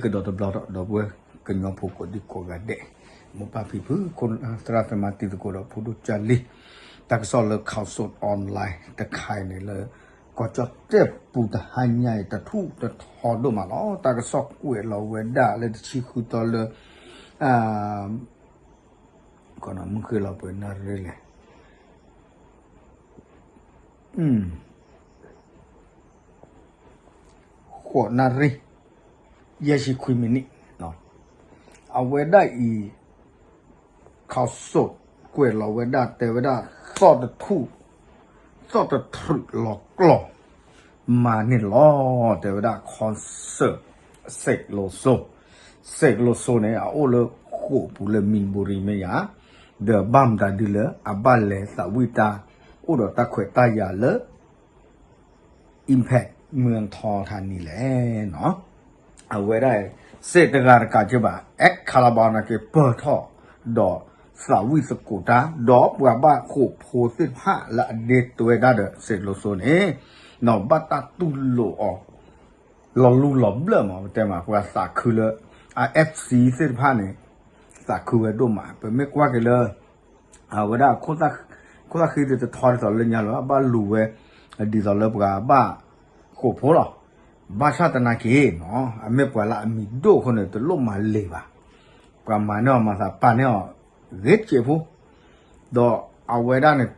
ကဒီးတဘျီဒီး ဒီပုၢ်ဝဲၢ်ကညီဖိကိးဒံကိးဂၤဒဲး, မိၢ်ပၢ်ဖံဖု သရၣ်သမါတံၤသကိးဒီးဖိဒိၣ်ကၢ်လံ, တၢ်ကစီၣ်လၢ Khaosod Online တခါအံၤန့ၣ်လၢ ကီၢ်ကၠီၣ်တဲၣ်ပူၤတဟါညါအံၤ တထူၣ်တထီဒိၣ်မးလီၤ. တၢ်ကစီၣ်ကွဲးလီၤဝဲဒၣ်လၢတဆံဃုသီလၢ မုၢ်ဃ့ၢ်လီၤပှဲၤနၣ်ရံၣ်လဲၣ်, ဃိးနၣ်ရံၣ် ယဲၢ်ဆံခွံမံးနံး, အဝဲဒၣ်အံၤ Khaosod ကွဲးလီၤဝဲဒၣ် တဲဝဲဒၣ် သီၣ်တထူၣ် သီၣ်တထူၣ်လီၤကျီၢ် မၤန့ၢ်လီၤ တဲဝဲဒၣ် concert စ့းလိၤစိ စ့းလိၤစိန့ၣ် အအိၣ်လၢဃိာ်ပူၤလၢ မံဘူရံမ့ၢ်ယၤ, ဒီးဘၣ်မတၤဒ်လၢအဘၣ်လဲၤသးဝံၣ်တၢ် အိၣ်ဒီးတၢ်ခွဲးတၢ်ယာ်လၢ Impact မုၢ်ထီထါနံၤလဲၣ်နီၤ. အဝဲဒၣ် စ့တဂၤတကးက့ဘၣ် အဲၣ်ခါလါဘီနာ်က့ ပၢၢ်ထီၣ် ဒီးသးဝံၣ်သကိးတၢ် ဒီးပှၤဘၣ်ဃိာ်ဖိသ့ၣ်တဖၣ်လၢအဒ့တွဲဒၣ်ဒီး စ့းလိၤစိန့ၣ် ဘၣ်တၢ်တူၢ်လိာ်အီၤ လီၤလူလီၤဘျၢၣ်မး ပတဲမး ပှၤသးခုလၢ အ FC သ့ၣ်တဖၣ်န့ၣ် သးခုဝဲဒိၣ်မး ပမ့ၢ်ကွၢ်က့ၤလၢ အဝဲဒၣ် ခိၣ်သၣ်ဃံတထီဒ်သိးလၢညါလီၤ အဘၣ်လူၤဝဲ ဒ်သိးလၢပှၤဘၣ်ဃိာ်ဖိလီၤ. ဘၣ်ဆၣ်သနာ်က့နီၤ အမ့ၢ်ပှၤလၢအမံၤဒိၣ်အဃိန့ၣ် တလိၣ်မၤလ့ၤဘၣ်. ပှၤမၤန့ၢ်အီၤမၤသးပာ်န့ၢ်အီၤ ဂ့ၤစဲးဖိ ဒီးအဝဲဒၣ်န့ၣ်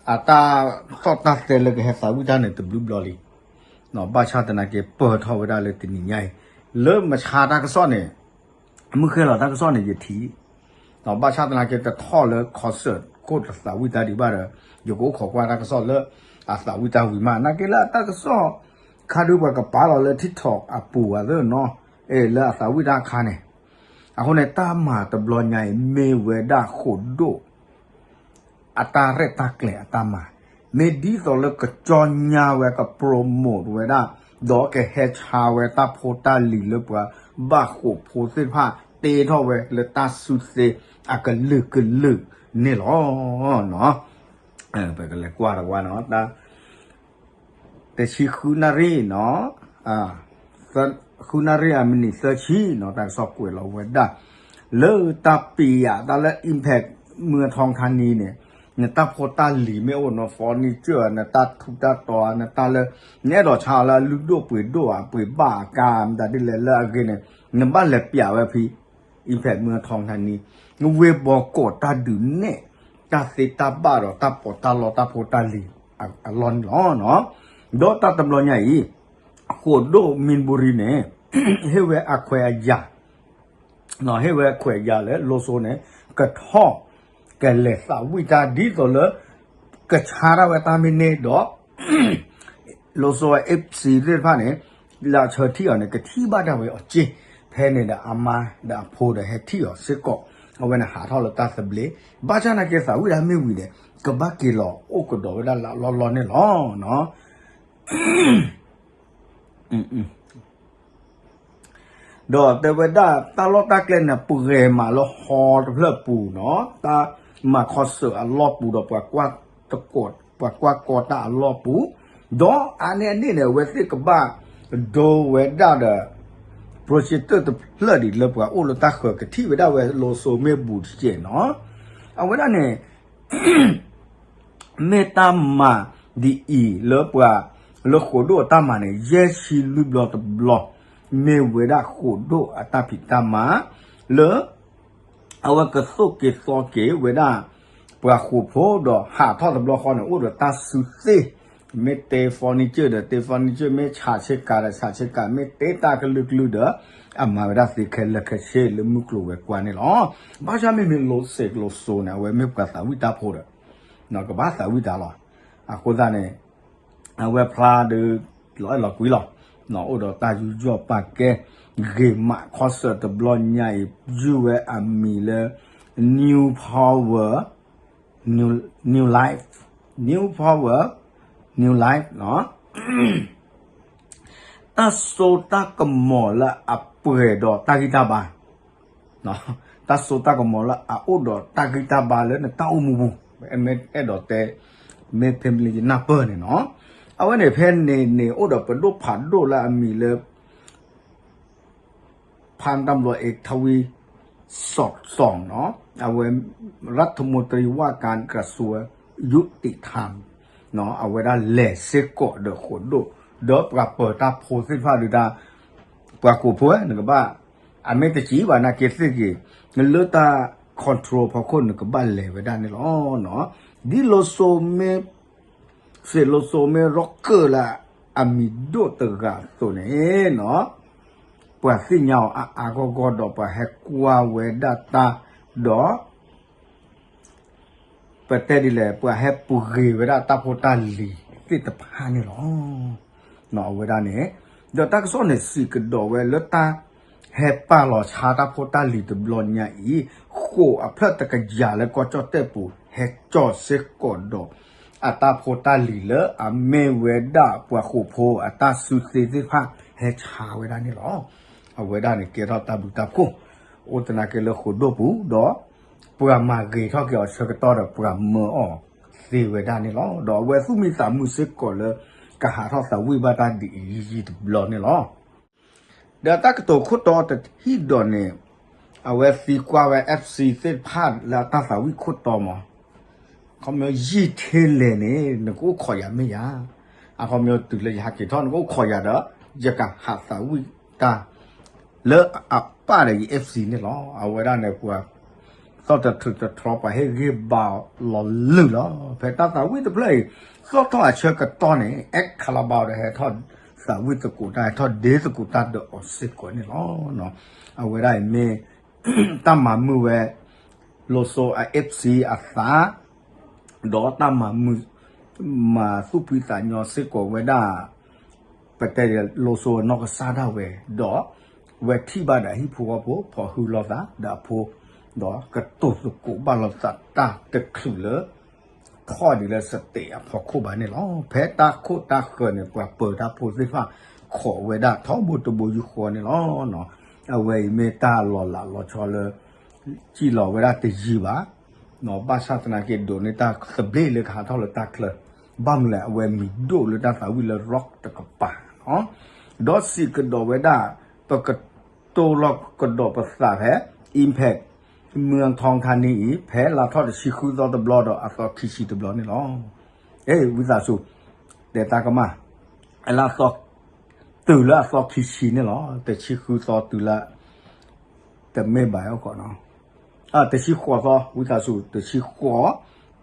အတၢ်သီၣ်တၢ်သဲလၢကဟဲသးဝံၣ်တၢ်န့ၣ် တဘျုးဘျီလံ. ဘၣ်ဆၣ်သနာ်က့ ပၢၢ်ထီၣ်ဝဲဒၣ်လၢတနံၤညါအံၤ လၢမဆါတၢ်ကစီၣ်န့ၣ် မုၢ်ဃ့ၢ်လီၤတၢ်ကစီၣ်န့ၣ် ယထံၣ် ဘၣ်ဆၣ်သနာ်က့ တထီၣ်လၢ concert ခိၣ်တသးဝံၣ်တၢ်ဒံးဘၣ်ဒီး ယကအိၣ်ခိးကွၢ်တၢ်ကစီၣ်လၢ အသးဝံၣ်တၢ်ဝံၤမး နာ်က့လၢအတၢ်ကစီၣ် ခါဒုပှၤကပာ်လီၤလၢ TikTok အပူၤအသ့ၣ်နီၤ လၢအသးဝံၣ်တၢ်အခါန့ၣ် အဃိန့ၣ် တၢ်မၤတဘျီညါအံၤ မ့ၢ်ဝဲဒၣ်ဃိာ်ဒိၣ် အတၢ်ရဲၣ်တၢ်ကျဲၤအတၢ်မၤ, မ့ၢ်ဒ်သိးလၢကကြေညာဝဲ က promote ဝဲဒၣ် ဒီးကဟဲဆါဝဲတၢ်ဖိတၢ်လံၤလၢပှၤဘၣ်ဃိာ်ဖိသ့ၣ်တဖၣ် တ့ထီၣ်ဝဲလၢတၢ်စုသ့အကလုာ်ကလုာ်န့ၣ်လီၤ. ပကလဲၤကွၢ်တဝါနီၤ တဆံဃုနၣ်ရံၣ်နီၤ ဃုနၣ်ရံၣ်အမံးနံးသၢဆံနီၤ တၢ်ကစီၣ်ကွဲးလီၤဝဲဒၣ် လၢတၢ်ပံးယၤတၢ်လၢ Impact မုၢ်ထီထါနံၤန့ၣ် နတၢ်ဖိတၢ်လံၤမ့ၢ်အိၣ်နီၤ furniture နတၢ်ထူးတၢ်တီၤ နတၢ်လၢ နအဲၣ်ဒိးဆါအီၤလၢအလုၢ်ဒိၣ်ပှ့ၤဒိၣ်ဧါ ပှ့ၤဘၣ်အကါ မတၤဒ်လဲၣ်လၢအဂ့ၤန့ၣ် နဘၣ်လဲၤပျးဝဲဖဲ Impact မုၢ်ထီထါနံၤ ဝ့ၢ်ဘီကီးတၢ်ဒုးနဲၣ် တၢ်သ့တၢ်ဘၣ်ဒီးတၢ်ပီးတၢ်လီတၢ်ဖိတၢ်လံၤအလီၢ်န့ၣ်လီၤ. ဒီးတၢ်တဘျီညါအံၤ ဃိာ်ဒိၣ်မံဘူရံန့ၣ် ဟ့ၣ်ဝဲအခွဲးအယာ် ဟ့ၣ်ဝဲအခွဲးအယာ်လၢ လိၤစိန့ၣ် ကထီၣ် ကလဲၤသးဝံၣ်တၢ်ဒ်သိးလၢ ကဆါတၢ်ဝဲတၢ်မ့ၢ်န့ၢ်ဒီး လိၤစိ FC သ့ၣ်တဖၣ်န့ၣ် လၢအဆၢထံၣ်အီၤန့ၣ် ကထံၣ်ဘၣ်ဒၣ်ဝဲအီၤက့ၢ် ဖဲန့ၣ်ဒီးအမါဒီးအဖိဒီးဟဲထံၣ်အီၤစ့ၢ်ကီး အဝဲန့ၣ်ဟးထီၣ်လၢတၢ်သဘျ့ ဘၣ်ဆၣ်သနာ်က့သးဝံၣ်တၢ်မ့ၢ်ဝံၤန့ၣ် ကဘၣ်က့ၤလီၤအိၣ်ကဒီးဝဲဒၣ်လၢအလီၢ်လီၢ်န့ၣ်လီၤ. ဒီးတဲဝဲဒၣ်တၢ်လီၢ်တၢ်ကျဲန့ၣ် ပှဲၤမးလၢဟီတဖျၢၣ်ပူၤနီၤ တၢ်မၤခီစၢၣ်အလီၢ်ပူၤဒီး ပှၤကွၢ်တကိး ပှၤကွၢ်ကီတၢ်အလီၢ်ပူၤ ဒီးအါန့ၢ်အန့ၣ်န့ၣ် အဝဲသ့ၣ်ကဘၣ်ဒိဝဲဒၣ်ဒီး projector တဖျၢၣ်ဒံးလၢပှၤအိၣ်လၢတၢ်ဃၢၤကထံၣ်ဝဲဒၣ်ဝဲလိၤစိမ့ၢ်ဘူးတကဲးနီၤ အဝဲဒၣ်န့ၣ် မ့ၢ်တၢ်မၤဒ်အံၤလၢပှၤ လၢဃိာ်ဒိၣ်အတၢ်မၤန့ၣ် ယဲၢ်ဆံလွံၢ်ဘျီတဘျီ မ့ၢ်ဝဲဒၣ်ဃိာ်ဒိၣ်အတၢ်ဖံးတၢ်မၤ လၢ အဝဲကသိၣ်က့ၤသီက့ၤဝဲဒၣ် ပှၤဃိာ်ဖိဒီးဟးထီၣ်တဘျီဃီန့ၣ် အိၣ်ဒီးတၢ်စုသ့ၣ် မ့ၢ်တဲ furniture ဒီးတဲ furniture မ့ၢ်ဆးဆ့ကၤဒီးဆးဆ့ကၤ မ့ၢ်တဲတၢ်ကလုာ်ကလုာ်ဒီး အမၤဝဲဒၣ်သ့ခဲလၢာ်ခဲဆ့လၢမုၢ်ကျိၤဝဲၤကွာ်န့ၣ်လီၤ. ဘၣ်ဆၣ်မ့မ့ၢ်လိၤစိးလိၤစိးန့ၣ် အဝဲမ့ၢ်ပှၤသးဝံၣ်တၢ်ဖိဒီး ကဘၣ်သးဝံၣ်တၢ်လီၤ. အဃိသတးန့ၣ် အဝဲဖျါဒီး လီၤအဲၣ်လီၤကွံလီၤ. အိၣ်ဒီးတၢ်ယူးယီၣ်ပာ်ကဲ ဂ့ၤမး ခီစၢၣ်တဘျီညါအံၤ ယုၢ်ဝဲအမံၤလၢ New Power New Life New Power New Life တၢ်စိတၢ်ကမီၤလၢအပှဲၤဒီးတၢ်ဂံၢ်တၢ်ဘါ တၢ်စိတၢ်ကမီၤလၢအအိၣ်ဒီးတၢ်ဂံၢ်တၢ်ဘါလၢနတၢ်အိၣ်မူပူၤ မ့ၢ်အဲၣ်ဒိးတဲ မ့ၢ်ဖဲမ့ၢ်လၢယနၢ်ပၢၢ်န့ၣ်နီၤ အဝဲန့ၣ်ဖဲန့ၣ်န့ၣ် အိၣ်ဒီးပဒိၣ်ဖးဒိၣ်လၢအမံၤလၢ ဖၣ်တၢ်ဘျီအ့ထဝံ စီၣ်စီၣ်နီၤ အဝဲ ရၢၢ်ထမူတရံဝၣ်ကၣ်ကရၢၢ်စူၣ် ယူးတံၣ်ထၣ် အဝဲဒၣ်လဲၤစ့ၢ်ကီးဒီးဃိာ်ဒိၣ် ဒီးပှၤပၢၤတၢ်ဖိသ့ၣ်တဖၣ်ဒုးတၢ် ပှၤဃိာ်ဖိနကဘၣ် အမ့ၢ်တစံးဘၣ်နာ်က့သ့ၣ်ဂ့ၤ လၢတၢ် control ဖီခိၣ်နကဘၣ်လဲၤဝဲဒၣ်န့ၣ်လီၤ. ဒ်လိၤစိၤမ့ၢ် စ့ၢ်လိၤစိၤမ့ၢ်ရီကၢၢ်လၢအမံၤဒိၣ်တဂၤအသိးန့ၣ်နီၤ ပှၤသ့ၣ်ညါအီၤအါအါဂီၢ်ဂီၢ်ဒီးပှၤဟဲကွၢ်ဝဲဒၣ်တၢ် ဒီး ပတဲဒ်လဲၣ် ပှၤဟဲပှ့ၤဝဲဒၣ်တၢ်ဖိတၢ်လံၤသ့ၣ်တဖၣ်န့ၣ်လီၤ. အဝဲဒၣ်န့ၣ် ဒီးတၢ်ကစီၣ်န့ၣ်စံးကဒီးဝဲလၢတၢ်ဟဲပာ်လီၤဆါတၢ်ဖိတၢ်လံၤတဘျီညါအံၤ ဃိာ်အဖျၢၣ်တကယၤလၢကီၢ်ကၠီၣ်တဲၣ်ပူၤ ဟဲကၠီၣ်စ့ၢ်ကီးဒီး အတၢ်ဖိတၢ်လံၤလၢအမ့ၢ်ဝဲဒၣ်ပှၤဃိာ်ဖိအတၢ်စုသ့သ့ၣ်တဖၣ်ဟဲဆါဝဲဒၣ်န့ၣ်လီၤ. အဝဲဒၣ်န့ၣ်ကဲထီၣ်တၢ်ဘျုးတၢ်ဖှိၣ် အိၣ်သနာ်က့လၢဃိာ်ဒိၣ်ပူၤ ဒီး ပှၤမၤဂ့ၤထီၣ်က့ၤအီၤဆၢကတီၢ်ဒီးပှၤမၢအီၤသ့ဝဲဒၣ်န့ၣ်လီၤ. ဒီးအဝဲသူၣ်မံသးမုာ်စ့ၢ်ကီးလၢ ကဟးထီၣ်သးဝံၣ်ဘၣ်တၢ်ဒ်အံၤယံာ်ယံာ်တဘျီန့ၣ်လီၤ. ဒီးတၢ်ကတိၤခိၣ်တီတဟံၣ်ဒီးန့ၣ် အဝဲသံကွၢ်ဝဲ FC သ့ၣ်တဖၣ်လၢအတၢ်သးဝံၣ်ခိၣ်တီမး အခီပညီယံာ်ထဲလဲၣ်န့ၣ် နကအိၣ်ခိးယၤမ့ၢ်ယၤ, အခီပညီတုၤလၢယဟးက့ၤထီၣ် နကအိၣ်ခိးယၤဒီး ယကဟးသးဝံၣ်တၢ် လၢအပၢ်ဒီးယ FC န့ၣ်လီၤ. အဝဲဒၣ်န့ၣ်ပှၤ သီၣ်တထြူးတထြီပှၤဟ့ၣ်ဂံၢ်ဘါလီၤလုၢ်လီၤ. ဖဲတၢ်သးဝံၣ်တဖျၢၣ်အံၤ သီၣ်ထီၣ်အဆၢကတီၢ်န့ၣ် အဲၣ်ခးလးဘါဒီးဟဲထီၣ်သးဝံၣ်သကိးတၢ် ဟဲထီၣ်ဒ့သကိးတၢ်ဒီးအီၤစ့ၢ်ကီးန့ၣ်လီၤ. အဝဲဒၣ်အံၤမ့ၢ် တၢ်မၤမုာ်ဝဲ လိၤစိၤအ FC အသး ဒီးတၢ်မၤမုာ် မၤသူၣ်ဖှံသးညီစ့ၢ်ကီးဝဲဒၣ် ပတဲလိၤစိၤအနီၢ်ကစၢ်ဒၣ်ဝဲ ဒီး ဝဲထံၣ်ဘၣ်ဒီးအဟံၣ်ဖိဃီဖိ ဖီၣ်ဟုလိာ်သးဒီးအဖိ ဒီးကတိၤသကိးဘၣ်လိာ်သးတၢ်တချုးလၢ ထီၣ်ဒ်လၢ stage အဖီခိၣ်ဘၣ်န့ၣ်လီၤ. ဖဲတၢ်ခိၣ်တၢ်ဃၢၤန့ၣ် ပှၤပၢၤတၢ်ဖိသ့ၣ်တဖၣ် ခိးဝဲဒၣ်ထီဘိတဘိယူၢ်ဃီန့ၣ်လီၤ. အဝဲအံၤမ့ၢ်တၢ်လီၤလးလီၤဆီလၢ စံၣ်လီၤဝဲဒၣ်တယံာ်ဘၣ် ဘၣ်ဆၣ်သနာ်က့ဒိးန့ၢ်တၢ်သဘျ့လၢကဟးထီၣ်လၢတၢ်ချၢ, ဘၣ်မနုၤလဲၣ် အဝဲမံၤဒိၣ်လၢတၢ်သးဝံၣ်လၢ rock တကပၤ, ဒီးစံးကဒီးဝဲဒၣ် ပကတိၤလီၤကဒီးပသးဖဲ Impact မၢၢ်ထီထါနံအံၤ ဖဲလါထီၣ်တဆံဃုသီတဘျီဒီးအသီခံဆံတဘျီန့ၣ်လီၤ. အဲ ဝံသးစူၤ တဲတၢ်ကမၣ် လၢအသီ တုၤလၢအသီခံဆံန့ၣ်လီၤ. တဆံဃုသီတုၤလၢ တမ့ၢ်ဘၣ်အီၤကီးနီၤ, တဆံဃိးသီ ဝံသးစူၤ တဆံဃိး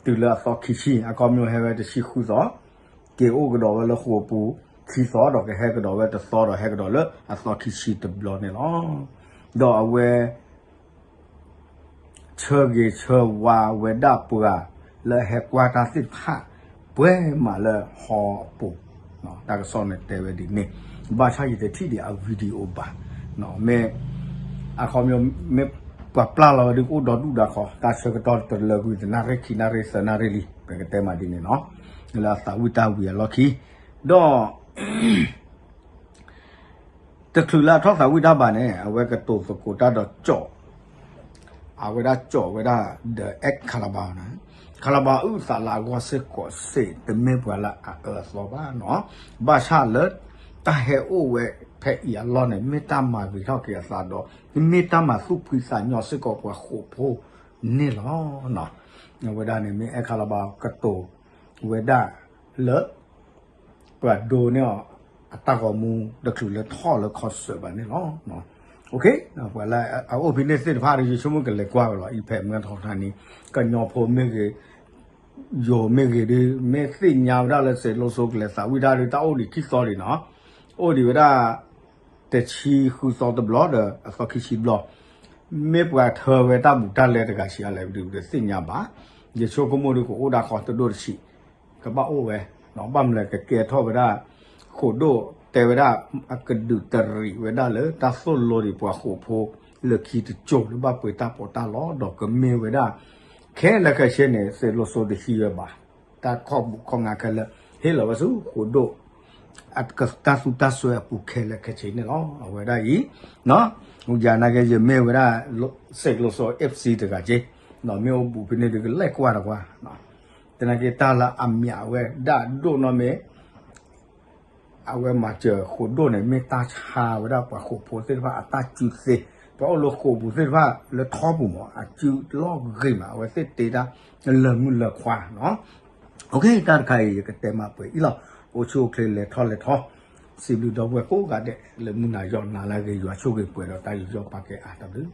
တုၤလၢအသီခံဆံ အခီပညီဟဲဝဲတဆံဃုသီ, က့ၤအိၣ်ကဒီးဝဲလၢဃိာ်ပူၤခံသီဒီးကဟဲကဒီးဝဲတသီဒီးဟဲကဒီးလၢအသီခံဆံတဘျီန့ၣ်လီၤ. ဒီးအဝဲ ဆၢဂ့ၤဆၢဝါဝဲဒၣ်ပှၤလၢအဟဲကွၢ်တၢ်သ့ၣ်တဖၣ် ပှဲၤမးလၢဟီအပူၤ, တၢ်ကစီၣ်န့ၣ်တဲဝဲဒ်န့ၣ်, ဘၣ်ဆၣ်ယတထံၣ်ဒံးအ video ဘၣ်, မ့ၢ် အခီပညီ မ့ၢ်ပှၤပျၢ်လီၤဝဲဒ်ကအိၣ်ဒီဒူၣ်ဒီးခီ တၢ်ဆၢကတီၢ်တလၢကွံာ်သနၣ်ရံၣ်ခံနၣ်ရံၣ်သၢနၣ်ရံၣ်လံ ပကတဲမးဒ်န့ၣ်နီၤ, လၢအသးဝံၣ်တၢ်ဝံၤအလီၢ်ခံ, ဒီး တချုးလၢအထီၣ်သးဝံၣ်တၢ်ဘၣ်န့ၣ် အဝဲကတိၤသကိးတၢ်ဒီးကၠီၣ်, အဝဲဒၣ်ကၠီၣ်ဝဲဒၣ်ဒီးအဲၣ်ခးလးဘါန့ၣ်, ခးလးဘါအုၣ်သးလၢအဂီၢ်စ့ၢ်ကီးစ့ၢ် တမ့ၢ်ပှၤလၢအအၢအသီဘၣ်နီၤ, ဘၣ်ဆၣ်လၢတၢ်ဟဲအိၣ်ဝဲဖဲအံၤအလီၢ်န့ၣ် မ့ၢ်တၢ်မၤဂ့ၤထီၣ်က့ၤအသးဒီး မ့ၢ်တၢ်မၤသူၣ်ဖှံသးညီစ့ၢ်ကီးပှၤဃိာ်ဖိန့ၣ်လီၤ. အဝဲဒၣ်န့ၣ်မ့ၢ်အဲၣ်ခးလးဘါကတိၤဝဲဒၣ်လၢ ပှၤဒိန့ၢ်အီၤ အတၢ်ဂီၤမူတချုးလၢထီၣ်လၢ concert ဘၣ်န့ၣ်လီၤ. ပှၤလၢအအိၣ်ဖဲန့ၣ်သ့ၣ်တဖၣ်ဒီး ယဆိကမိၣ်ကလဲၤကွၢ်ဝဲလီၤ Impact မၢထီၣ်ထါနံ, ကညီဖိမ့ၢ်ဂ့ၤ, ယိၤမ့ၢ်ဂ့ၤဒီး မ့ၢ်သ့ၣ်ညါဝဲဒၣ်လၢစ့ၢ်လိၤစိကလဲၤသးဝံၣ်တၢ်ဒီး တၢ်အိၣ်ဒံးခံသီဒံးနီၤ, အိၣ်ဒံးဝဲဒၣ် တဆံဃုသီတဘျီဒီးအသီခံဆံတဘျီ, မ့ၢ်ပှၤထၢဝဲတၢ်ဘူးတၢ်လဲတဂၤဆံးအါလဲၣ် ပဒုးသ့ၣ်ညါဘၣ်, ယဆိကမိၣ်ဒီးကအိၣ်ဒၣ်ဃီတဒိၣ်တဆံး ကဘၣ်အိၣ်ဝဲ, ဘၣ်မနုၤလဲၣ် ကကဲထီၣ်ဝဲဒၣ် ဃိာ်ဒိၣ်တဲဝဲဒၣ် အကဒုးတရံးဝဲဒၣ်လၢတၢ်သိၣ်လိဒံးပှၤဃိာ်ဖိလၢခံတကၠိၢ်လၢဘၣ်ပှ့ၤတၢ်ပီးတၢ်လီဒီးကမ့ၢ်ဝဲဒၣ် ခဲလၢာ်ခဲဆ့န့ၣ် စ့ၢ်လိၤစိတဟံးဝဲဘၣ်, တၢ်ခီၣ်ဘူၣ်ခီၣ်ငါခဲလၢာ် ဟ့ၣ်လီၤဝဲဆူဃိာ်ဒိၣ် တၢ်သူတၢ်စွဲအပူၤခဲလၢာ်ခဲဆ့န့ၣ်လီၤ. အဝဲဒၣ်အံၤ ယၤနာ်က့ ယမ့ၢ်ဝဲဒၣ် စ့ၢ်လိၤစိ FC တဂၤက့, မ့ၢ်အိၣ်ဘူးဖဲန့ၣ်ဒီးကလဲၤကွၢ်တကွၢ်, သနာ်က့တၢ်လၢအမံၤဝဲဒၣ်ဒိၣ်နီၢ်မ့ၢ် အဝဲမၤစၢၤဃိာ်ဒိၣ်န့ၣ် မ့ၢ်တၢ်ဆါဝဲဒၣ်ပှၤဃိာ်ဖိသ့ၣ်တဖၣ်အတၢ်စုသ့, ပှၤအိၣ်လၢဃိာ်ပူၤသ့ၣ်တဖၣ်လၢထီပူၤမး အစုလီၢ်ဂ့ၤမး အဝဲသ့ၣ်တ့တၢ်လၢမုၢ်လၢခွါနီၤ. တၢ်တခါအံၤ ယကတဲမးပှဲၤအံၤလီၤ. အိၣ်ဆူၣ်အိၣ်ချ့လဲၤထီၣ်လဲၤထီ, စံးဘျုးဒီပုၢ်ဝဲၢ်ကိးဂၤဒဲး လၢမုၢ်နၤယီၢ်နၤလၢအဂ့ၤ ယွၤဆိၣ်ဂ့ၤပှဲၤဒီးတၢ်ယူးယီၣ်ပာ်ကဲအါတဘျုး